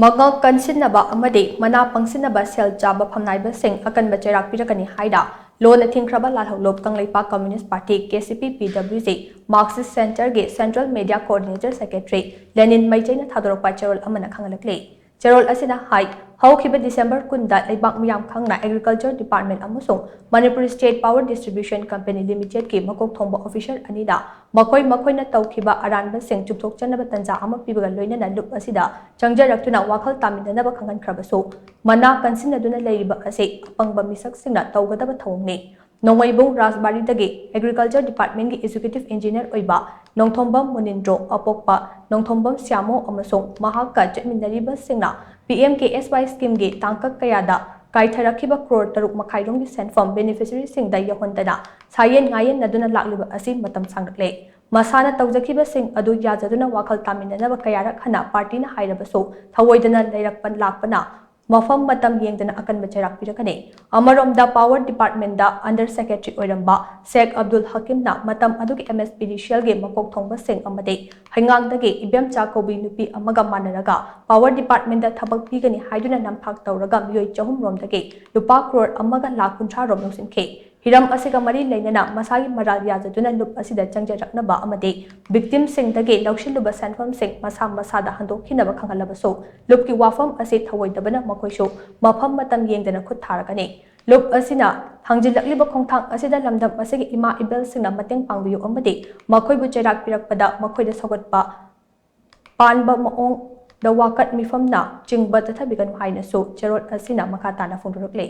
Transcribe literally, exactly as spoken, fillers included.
ꯃꯉꯛ ꯀꯟꯁꯤꯟꯅꯕ ꯑꯃꯗꯤ ꯃꯅꯥ ꯄꯪꯁꯤꯟꯅꯕ ꯁꯦꯜ ꯆꯥꯕ ꯐꯝꯅꯥꯏꯕꯁꯤꯡ ꯑꯀꯟꯕ ꯆꯩꯔꯥꯛ ꯄꯤꯔꯛꯀꯅꯤ ꯍꯥꯏꯅ ꯂꯣꯟꯅ ꯊꯤꯡꯈ꯭ꯔꯕ ꯂꯥꯜꯍꯧꯂꯨꯞ Kangleipak communist party, K C P P W G, Marxist ꯁꯦꯟꯇꯔꯒꯤ central media coordinator secretary Lenin ꯃꯩꯖꯩꯅ ꯊꯥꯗꯣꯔꯛꯄ ꯆꯦꯔꯣꯜ ꯑꯃꯅ ꯈꯪꯍꯜꯂꯛꯂꯤ꯫ ꯆꯦꯔꯣꯜ ꯑꯁꯤꯅ ꯍꯥꯏ, ꯍꯧꯈꯤꯕ ꯗꯤꯁꯦꯝꯕꯔ ꯀꯨꯟꯗ ꯂꯩꯕꯥꯛ ꯃꯤꯌꯥꯝ ꯈꯪꯅ ꯑꯦꯒ꯭ꯔꯤꯀꯜꯆꯔ ꯗꯤꯄꯥꯔꯠꯃꯦꯟ ꯑꯃꯁꯨꯡ Manipur state power distribution company ꯂꯤꯃꯤꯇꯦꯗꯀꯤ ꯃꯀꯣꯛ ꯊꯣꯡꯕ ꯑꯣꯐꯤꯁꯔ ꯑꯅꯤꯅ ꯃꯈꯣꯏ ꯃꯈꯣꯏꯅ ꯇꯧꯈꯤꯕ ꯑꯔꯥꯟꯕꯁꯤꯡ ꯆꯨꯝꯊꯣꯛꯆꯅꯕ ꯇꯥꯟꯖꯥ ꯑꯃ ꯄꯤꯕꯒ ꯂꯣꯏꯅꯅ ꯂꯨꯞ ꯑꯁꯤꯗ ꯆꯪꯖꯔꯛꯇꯨꯅ ꯋꯥꯈꯜ ꯇꯥꯃꯤꯟꯅꯅꯕ ꯈꯪꯍꯟꯈ꯭ꯔꯕꯁꯨ, ꯃꯅꯥ ꯀꯟꯁꯤꯟꯅꯗꯨꯅ ꯂꯩꯔꯤꯕ ꯑꯁꯤ ꯑꯄꯪꯕ ꯃꯤꯁꯛꯁꯤꯡꯅ ꯇꯧꯒꯗꯕ ꯊꯧꯑꯣꯡꯅꯤ꯫ ꯅꯣꯡꯃꯩꯕꯨꯡ ꯔꯥꯖꯕꯥꯔꯤꯗꯒꯤ ꯑꯦꯒ꯭ꯔꯤꯀꯜꯆꯔ ꯗꯤꯄꯥꯔꯠꯃꯦꯟꯒꯤ ꯑꯦꯛꯖꯤꯀ꯭ꯌꯨꯇꯤꯚ ꯏꯟꯖꯤꯅꯤꯌꯔ ꯑꯣꯏꯕ ꯅꯣꯡꯊꯣꯝꯕꯝ ꯃꯨꯅꯤꯟꯗ꯭ꯔꯣ, ꯑꯄꯣꯛꯄ ꯅꯣꯡꯊꯣꯝꯕꯝ ꯁ꯭ꯌꯥꯃꯣ ꯑꯃꯁꯨꯡ ꯃꯍꯥꯛꯀ ꯆꯠꯃꯤꯟꯅꯔꯤꯕꯁꯤꯡꯅ ꯄꯤ ꯑꯦꯝ ꯀꯦ ꯑꯦꯁ ꯋꯥꯏ ꯁ꯭ꯀꯤꯝꯒꯤ ꯇꯥꯡꯀꯛ ꯀꯌꯥꯗ ꯀꯥꯏꯊꯔꯛꯈꯤꯕ ꯀ꯭ꯔꯣꯔ ꯇꯔꯨꯛ ꯃꯈꯥꯏꯔꯣꯝꯒꯤ ꯁꯦꯟꯐꯝ ꯕꯦꯅꯤꯐꯤꯁꯔꯤꯁꯤꯡꯗ ꯌꯧꯍꯟꯗꯅ ꯁꯥꯌꯦꯟ ꯉꯥꯌꯦꯟꯅꯗꯨꯅ ꯂꯥꯛꯂꯤꯕ ꯑꯁꯤ ꯃꯇꯝ ꯁꯥꯡꯂꯛꯂꯦ꯫ ꯃꯁꯥꯅ ꯇꯧꯖꯈꯤꯕꯁꯤꯡ ꯑꯗꯨ ꯌꯥꯖꯗꯨꯅ ꯋꯥꯈꯜ ꯇꯥꯃꯤꯟꯅꯅꯕ ꯀꯌꯥꯔꯛ ꯍꯟꯅ ꯄꯥꯔꯇꯤꯅ ꯍꯥꯏꯔꯕꯁꯨ ꯊꯧꯑꯣꯏꯗꯅ ꯂꯩꯔꯛꯄ ꯂꯥꯛꯄꯅ ꯃꯐꯝ ꯃꯇꯝ ꯌꯦꯡꯗꯅ ꯑꯀꯟꯕ ꯆꯩꯔꯥꯛ ꯄꯤꯔꯛꯀꯅꯤ꯫ ꯑꯃꯔꯣꯝꯗ ꯄꯥꯋꯔ ꯗꯤꯄꯥꯔꯠꯃꯦꯟꯗ ꯑꯟꯗꯔ ꯁꯦꯀ꯭ꯔꯦꯇꯔꯤ ꯑꯣꯏꯔꯝꯕ ꯁꯦꯈ ꯑꯕꯗꯨꯜ ꯍꯀꯤꯝꯅ ꯃꯇꯝ ꯑꯗꯨꯒꯤ ꯑꯦꯝ ꯑꯦꯁ ꯄꯤ ꯗꯤ ꯁꯤ ꯑꯦꯜꯒꯤ ꯃꯀꯣꯛ ꯊꯣꯡꯕꯁꯤꯡ ꯑꯃꯗꯤ ꯍꯩꯉꯥꯡꯗꯒꯤ ꯏꯕꯦꯝꯆꯥ ꯀꯧꯕꯤ ꯅꯨꯄꯤ ꯑꯃꯒ ꯃꯥꯟꯅꯔꯒ ꯄꯥꯋꯔ ꯗꯤꯄꯥꯔꯠꯃꯦꯟꯗ ꯊꯕꯛ ꯄꯤꯒꯅꯤ ꯍꯥꯏꯗꯨꯅ ꯅꯝꯊꯥꯛ ꯇꯧꯔꯒ ꯃꯤꯑꯣꯏ ꯆꯍꯨꯝ ꯔꯣꯝꯗꯒꯤ ꯂꯨꯄꯥ ꯀ꯭ꯔꯣꯔ ꯑꯃꯒ ꯂꯥꯈ ꯀꯨꯟꯊ꯭ꯔꯥ ꯔꯣꯝ ꯂꯧꯁꯤꯟꯈꯤ꯫ ꯍꯤꯔꯝ ꯑꯁꯤꯒ ꯃꯔꯤ ꯂꯩꯅꯅ ꯃꯁꯥꯒꯤ ꯃꯔꯥꯜ ꯌꯥꯖꯗꯨꯅ ꯂꯨꯞ ꯑꯁꯤꯗ ꯆꯪꯖꯔꯛꯅꯕ ꯑꯃꯗꯤ ꯚꯤꯛꯇꯤꯝꯁꯤꯡꯗꯒꯤ ꯂꯧꯁꯤꯜꯂꯨꯕ ꯁꯦꯟꯐꯝꯁꯤꯡ ꯃꯁꯥ ꯃꯁꯥꯗ ꯍꯟꯗꯣꯛꯈꯤꯅꯕ ꯈꯪꯍꯜꯂꯕꯁꯨ, ꯂꯨꯞꯀꯤ ꯋꯥꯐꯝ ꯑꯁꯤ ꯊꯧꯑꯣꯏꯗꯕꯅ ꯃꯈꯣꯏꯁꯨ ꯃꯐꯝ ꯃꯇꯝ ꯌꯦꯡꯗꯅ ꯈꯨꯠ ꯊꯥꯔꯒꯅꯤ꯫ ꯂꯨꯞ ꯑꯁꯤꯅ ꯊꯥꯡꯖꯤꯜꯂꯛꯂꯤꯕ ꯈꯣꯡꯊꯥꯡ ꯑꯁꯤꯗ ꯂꯝꯗꯝ ꯑꯁꯤꯒꯤ ꯏꯃꯥ ꯏꯕꯦꯜꯁꯤꯡꯅ ꯃꯇꯦꯡ ꯄꯥꯡꯕꯤꯌꯨ ꯑꯃꯗꯤ ꯃꯈꯣꯏꯕꯨ ꯆꯩꯔꯥꯛ ꯄꯤꯔꯛꯄꯗ ꯃꯈꯣꯏꯗ ꯁꯧꯒꯠꯄ ꯄꯥꯟꯕ ꯃꯑꯣꯡꯗ ꯋꯥꯀꯠ ꯃꯤꯐꯝꯅ ꯆꯤꯡꯕ ꯆꯠꯊꯕꯤꯒꯅꯨ ꯍꯥꯏꯅꯁꯨ ꯆꯦꯔꯣꯜ ꯑꯁꯤꯅ ꯃꯈꯥ ꯇꯥꯅ ꯐꯣꯡꯗꯣꯔꯛꯂꯤ꯫